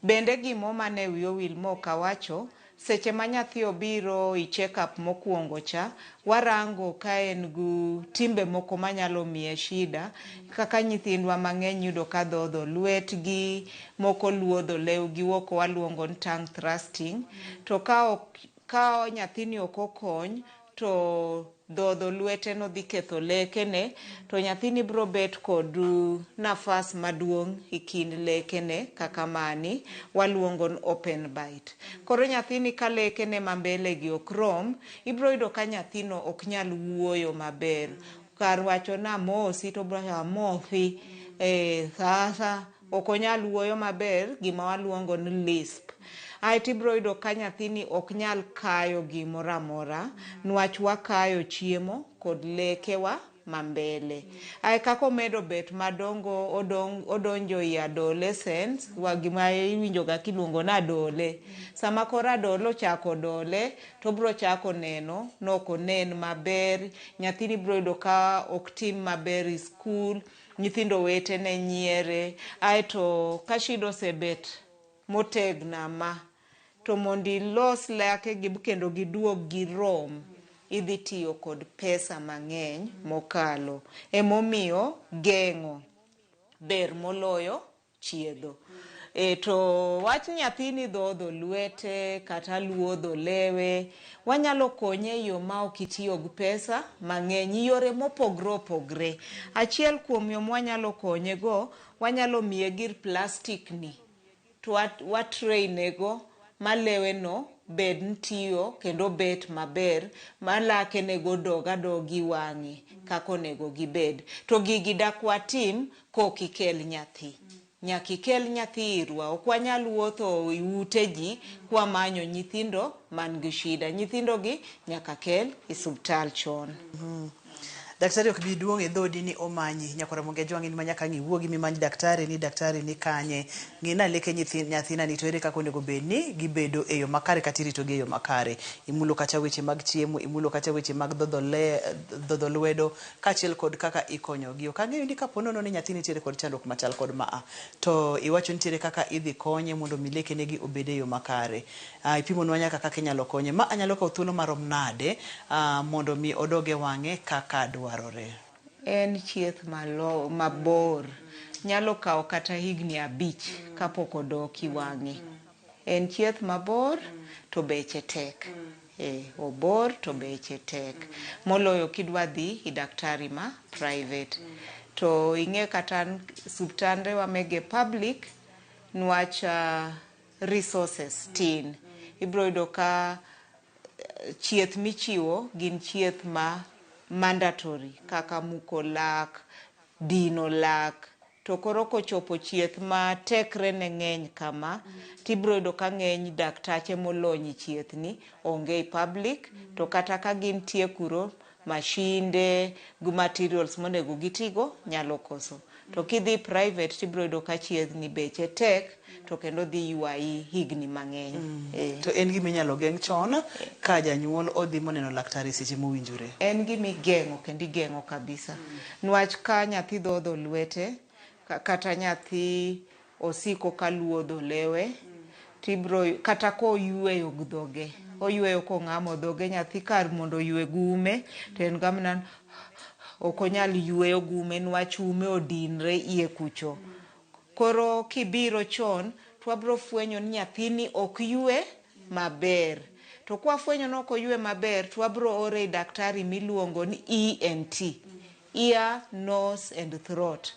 Bende gimo mane wiya owil mok awacho, seche ma nyathi obiro i check up mokwongo cha, warango ka en gi timbe moko manyalo miye shida, kaka nyithindwa mang'eny yudo ka dhodho lwetgi, moko luodho lewgi oko waluongo ni tongue thrusting. To ka nyathini ok okony, to dhodho lwete no dhi ketho lekene to nyathini biro bet kod nafas maduong' e kind lekene kaka mani waluongo ni open bite. Koro nyathini ka lekene ma mbele gi ok rom, ibiro yudo ka nyathino ok nyal wuoyo maber. Kar wacho ni amosi to obiro wacho amothi, eh, sasa ok onyal wuoyo maber gima waluongo ni lisp. Aeto ibiro yudo ka nyathini ok nyal kayo gimoro amora nwach wakayo chiemo kod lekewa ma mbele. Ae kaka omedo bet madongo odong, odonjo i adolescence, wa gima iwinjo ga kiluongo ni adole. Sama koro adole ochako dole, to obiro chako neno nok onen maber, nyathini biro yudo ka ok tim maber e skul, nyithindo wetene nyiere, aeto ka shida osebet motegno ama, to mondo ilos lake gi kendo giduog girom, idhi tiyo kod pesa mang'eny mokalo. Emomiyo geng'o ber moloyo chiedho. E, to wach nyathini dhodho lwete kata luodho lewe, wanyalo konye e yo ma ok itiyo gi pesa mang'eny, yore mopogre opogre. Achiel kuom yo mwanyalo konye go, wanyalo miye gir plastic ni to wa train go ma lewe no bed ntiyo kendo bet maber ma lake nego dog adogi wang'e kaka onego gibed. To gigi dak watim kok ikel nyathi. Nyaka ikel nyathi irwa. Ok wanyal wuotho e ute ji kwamanyo nyithindo man gi shida. Nyithindo gi nyaka kel e subtal chon. Daktari ok bi duong' e dhodi ni omanyi. Nyakwar Ramogi Ajwang' in ma nyaka ang' iwuogi mimany daktari ni daktari ni kanye. Ng'i na leke nyathina ni to ere kaka onego bed ni gibedo e yo makare kata iritogi e yo makare. Imulo kacha weche mag chiemo, imulo kacha weche mag dhodho le, dhodho lwedo kaachiel kod kaka ikonyogi. Ok ang'eyo ni kapo nono ni nyathi nitiere kod chandruok machal kod maa, to iwacho nitiere kaka idhi konye mondo mi lekene gi obed e yo makare. Ipimonwa nyaka kaka inyalo konye. Ma anyalo kawo thuolo marom nade mondo mi odog e wang'e kaka dwarore? En chieth malo, mabor. Nyalo kawo kata higni 5 kapok odok i wang'e. En chieth mabor to beche tek. E, obor to beche tek. Moloyo kidwa dhi i daktari ma private. To ing'e kata subtande wa mege public nwach resources tin. Ibiro yudo ka chieth michiwo gin chieth ma mandatory kaka muko lak, dino lak. To koro kochopo chieth ma tekre ne ng'eny kama, tibiro yudo ka ng'eny daktache molony e chieth ni onge e public, to kata ka gintie kuro, mashinde gi materials monego gitigo nyalo koso. To kidhi private tibiro yudo ka chieth ni beche tek to kendo dhi ywayi higni mang'eny. To en gima inyalo geng' chon ka janyuol odhi moneno laktar e seche mowinjore. En gima igeng'o kendo igeng'o kabisa. Nwach ka nyathi dhodho lwete, kata nyathi osiko ka luodho lewe, tibro kata koyweyo gi dhoge, oyweyo kong'amo dhoge, nyathi kar mondo oywe gi ume, to en gamna ok onyal yweyo gi ume nwach ume odinre iye kucho. Koro kibiro chon, to wabiro fwenyo ni nyathini ok ywe maber. To kwafwenyo ni ok oywe maber, to wabiro ore e daktari miluongo ni ENT, ear, nose and throat.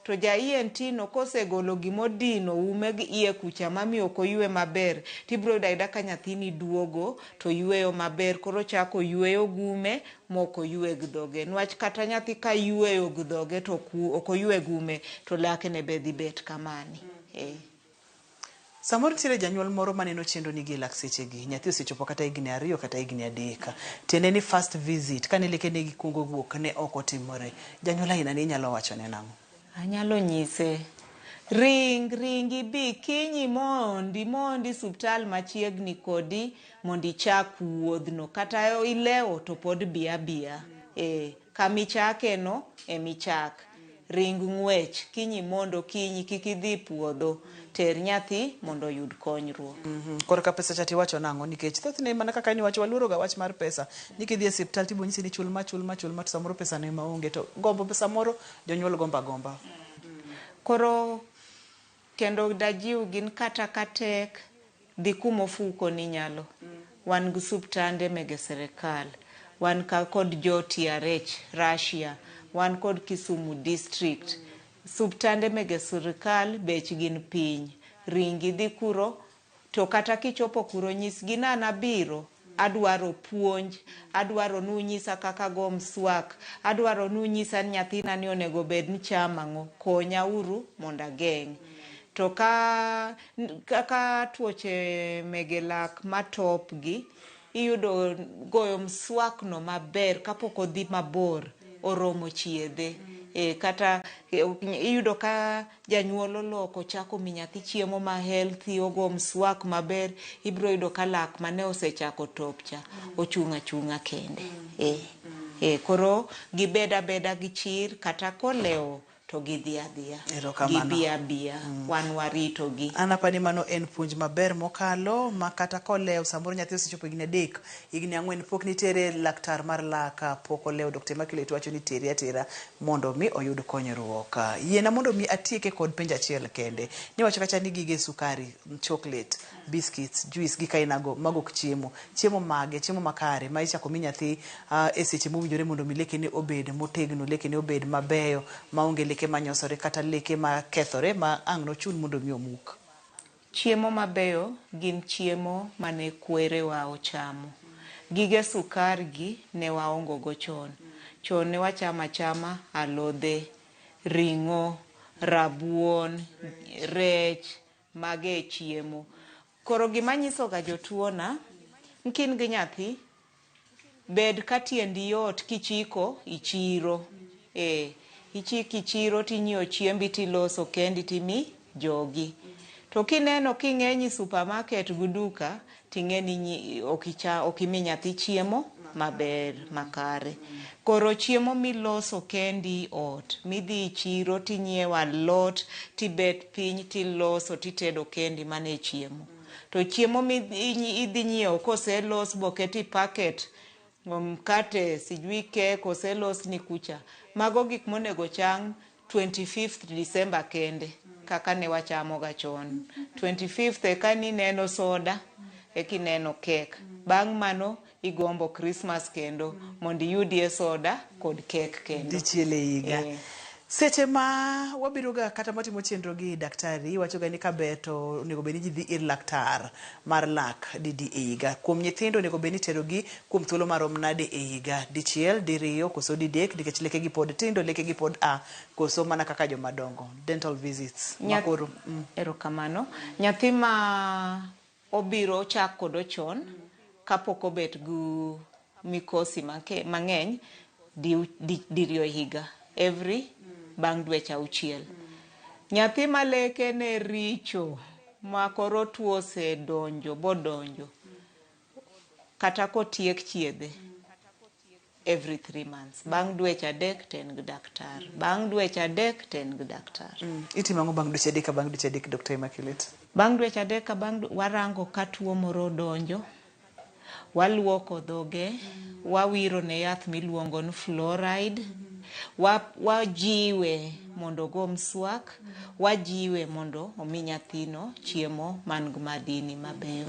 To ja ENT no kosegolo gimodino ume gi iye kucha mamiyo ok oywe maber, tibiro yudo ayuda ka nyathini duogo to yweyo maber, koro chako yweyo gi ume mok oywe gi dhoge. Nwach kata nyathi ka yweyo gi dhoge to ok oywe gi ume, to lakene be dhi bet kamani. Samoro nitiere janyuol moro maneno chenro ni gi e lak sechegi. Nyathi osechopo kata higni 2 kata higni 3. Tiende ni first visit, kane lekene gikuongo wuok ne ok otimore. Janyuol aina ni inyalo wachone nang'o? Anyalo nyise, ring, ring ibi kinyi mondi subtal machiegni kodi mondo ichak wuodhno. Kata ilewo to pod bi abiya. Kamichake no emichak. Ring ng'wech, kinyi mondo kinyi kik idhi puodho. Ter nyathi mondo oyud konyruok. Korka pesa cha tiwacho nang'o? Nikech thothne mana kaka niwacho waluoro ga wach mar pesa. Ni kidhi e osiptal tibo nyisi ni chul ma, chul ma, chul ma, to samoro pesa ne maonge. To gombo pesa moro jonyuol gomba gomba. Koro kendo dajiw gin kata ka tek dhi kuma ofuko ni nyalo. Wan gi suptande mege serikal. Wan ka kod jo TRH Russia, wan kod Kisumu district. Suptande mege sirkal bech gin piny. Ringi dhi kuro to kata kichopo kuro nyisgi ni an abiro adwaro puonj, adwaro ni unyisa kaka ago mswak, adwaro ni unyisa ni nyathina ni onego bed ni chamo ang'o, konya uru mondo ageng'. To ka kaka tuoche mege lak matop gi, iyudo goyo mswak no maber kapok odhi mabor oromo chiedhe. E, kata iyudo ka janyuol oloko chako mi nyathi chiemo ma healthy, ogo mswak maber, ibiro yudo ka lak mane osechako top cha ochung' achung'a kende. E, e, koro gibed abeda gi chir kata kolewo to gidhi adhiya. Erokamano. Gibi abiya. Wan warito gi. An apani mano en puonj maber mokalo ma kata kolewo samoro nyathi osechopo higni 3, higni 4 pok nitere laktar mar lak, pok olewo. Dr. Immaculate wacho ni tere atera mondo mi oyud konyruok. Yiena mondo mi atieke kod penjo achiel kende. Niwacho kacha ni gige sukari, chocolate, biscuits, juice gi kainago mago ok chiemo. Chiemo mage, chiemo makare ma ichako mi nyathi e seche mowinjore mondo mi lekene obed motegno, lekene obed mabeyo maonge leke manyosore kata leke makethore ma ang' nochun mondo mi omuk. Chiemo mabeyo gin chiemo mane kwerewa ochamo. Gige sukar gi ne waongo go chon. Chon ne wachamo achama alodhe, ring'o, rabuon, rech, mage e chiemo. Koro gima nyiso ga jotuo na, kin gi nyathi, bed ka tiendi yot kichiko ichiro. E, ichiko ichiro tinyiewo chiembi tiloso kendi timi jogi. To kineno king'eny e supermarket gi duka, ting'e ni ok imi nyathi chiemo maber makare. Koro chiemo miloso kendi ot, midhi chiro tinyiewo alot, tibet piny tiloso titedo kendi, mano e chiemo. To chiemo midhi nyiewo koselos boket e packet, mkate, sijui kek oselos ni kucha, mago gik monego cham 25th December kende, kaka ne wachamo ga chon. 25th eka nineno soda, eka ineno kek. Bang' mano igombo Christmas kendo mondo iyudie soda kod kek kendo. Dichiel e higa. Seche ma wabiro ga kata matimo chenro gi daktari, iwacho ga ni kaber to onego bed ni ji dhi ir laktar mar lak didi e higa. Kuom nyithindo onego bed ni itero gi kuom thuolo marom nade e higa? Dichiel, diriyo, koso didek, nikech lekegi pod tindo, lekegi pod a, koso mana kaka joma dongo. Dental visits. Makoro. Erokamano. Nyathi ma obiro chak kodo chon, kapok obet gi mikosi mang'eny, diriyo e higa. Every bang' dweche 6. Nyathi ma leke ne richo, ma koro tuo osedonjo bodonjo, kata kotiek chiedhe, every 3 months. Bang' dweche 3 to en gi daktar. Bang' dweche 3 to en gi daktar. Itimo ang'o bang' dweche 3 ka bang' dweche 3, Dr. Immaculate? Bang' dweche 3 ka bang' warango ka tuo moro odonjo, waluoko dhoge, wawiro ne yath miluongo ni fluoride, wajiwe mondo ogo mswak, wajiwe mondo omi nyathino chiemo man gi madini mabeyo.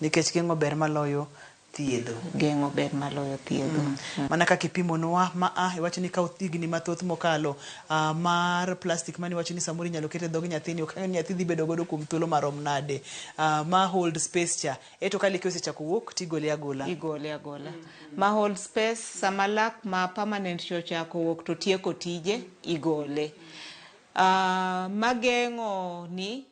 Nikech geng'o ber maloyo thiedho. Geng'o ber maloyo thiedho. Mana kaka ipimonwa ma iwacho ni kawo higni mathoth mokalo mar plastic mane iwacho ni samoro inyalo ket e dhog nyathini, ok ang'eyo ni nyathi dhi bedo godo kuom thuolo marom nade. Ma hold space cha, eto ka leke osechako wuok tigole agola. Igole agola. Ma hold space, sama lak ma permanent cha ochako wuok to tieko tije, igole. Mageng'o ni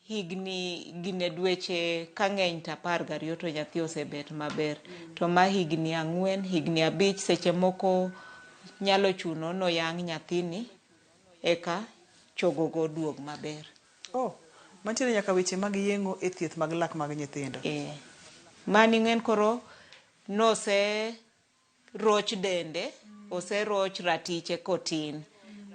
higni gine dweche ka ng'eny to 12 to nyathi osebet maber. To ma higni 4, higni 5, seche moko nyalo chuno noyang' nyathini eka chogogo duog maber. Oh, mantiere nyaka weche mag yeng'o e thieth mag lak mag nyithindo. Mani ng'en koro nose roch dende, oseroch ratiche kotin.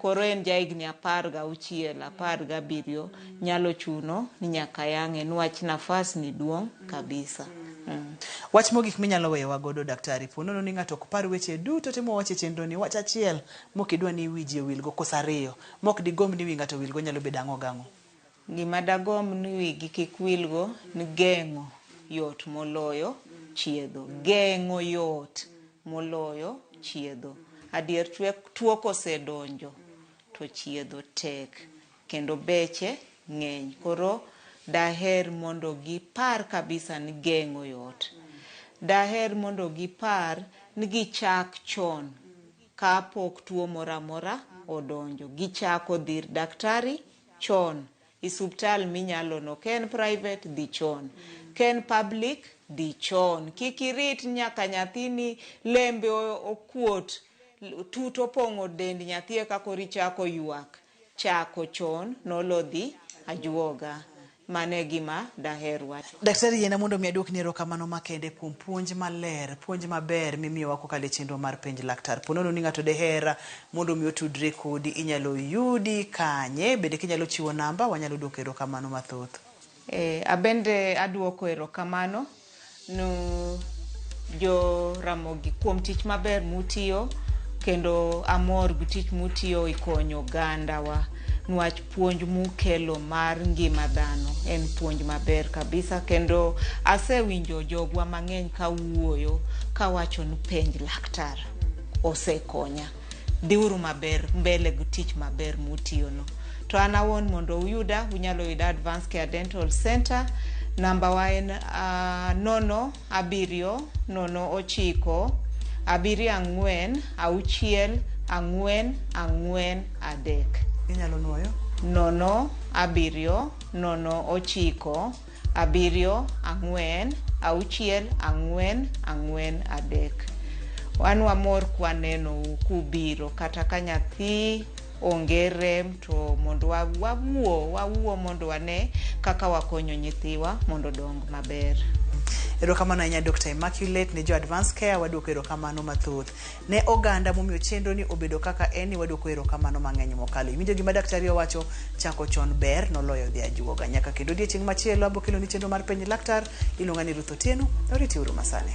Koro en ja higni 16, 17, nyalo chuno ni nyaka yang'e niwach nafas ni duong' kabisa. Wach mogik minyalo weyowa godo daktari, po nono ni ng'ato ok par weche duto te mwawacho e chenro ni, wach achiel mok idwa ni wi ji owilgo koso ariyo mok digomb ni wi ng'ato owilgo nyalo bedo ang'o gang'o? Gima dagomb ni wigi kik wilgo ni geng'o yot moloyo chiedho. Geng'o yot moloyo chiedho. Adier tuo kosedonjo to chiedho tek kendo beche ng'eny. Koro daher mondo gipar kabisa ni geng'o yot. Daher mondo gipar ni gichak chon kapok tuo moro amora odonjo. Gichako dhi ir daktari chon. Isuptal minyalo no. Ka en private dhi chon. Ka en public dhi chon. Kik irit nyaka nyathini lembe okuot, tut opong'o dend nyathi eka koro ichako ywak. Chako chon nolo dhi ajuoga. Mano e gima daher wacho. Daktari yiena mondo mi aduokni erokamano makende kuom puonj maler, puonj maber mimiyowa kokalo e chenro mar penj laktar. Po nono ni ng'ato deher mondo mi otudre kodi, inyalo yudi kanye? Bende kinyalo chiwo namba, wanyalo duoko erokamano mathoth. Eh, abende aduoko erokamano nu jo Ramogi kuom tich maber mutiyo kendo amor gi tich mutiyo e konyo ogandawa nwach puonj mukelo mar ngima dhano en puonj maber kabisa kendo asewinjo jogwa mang'eny kawuoyo kawacho ni penj laktar osekonya dhiuru maber mbele gi tich maber mutiyono to an awuon mondo uyuda unyalo yuda Advance Care Dental Center namba wa en 0 7 0 9 7 4 6 4 4 3. Inyalo nuoyo? 0 7 0 9 7 4 6 4 4 3. Wan wamor kwanenou kubiro kata ka nyathi onge rem to mondo wawuo mondo wane kaka wakonyo nyithiwa mondo odong maber. Erokamano ahinya Dr. Immaculate ne jo Advance Care waduoko erokamano mathoth. Ne oganda momiyo chenro ni obedo kaka en ni waduoko erokamano mang'eny mokalo. Iwinjo gima daktari owacho, chako chon ber noloyo dhi ajuoga. Nyaka kendo odiechieng' machielo abo keloni chenro mar penj laktar. Iluonga ni Ruth Otieno. Oriti uru masani.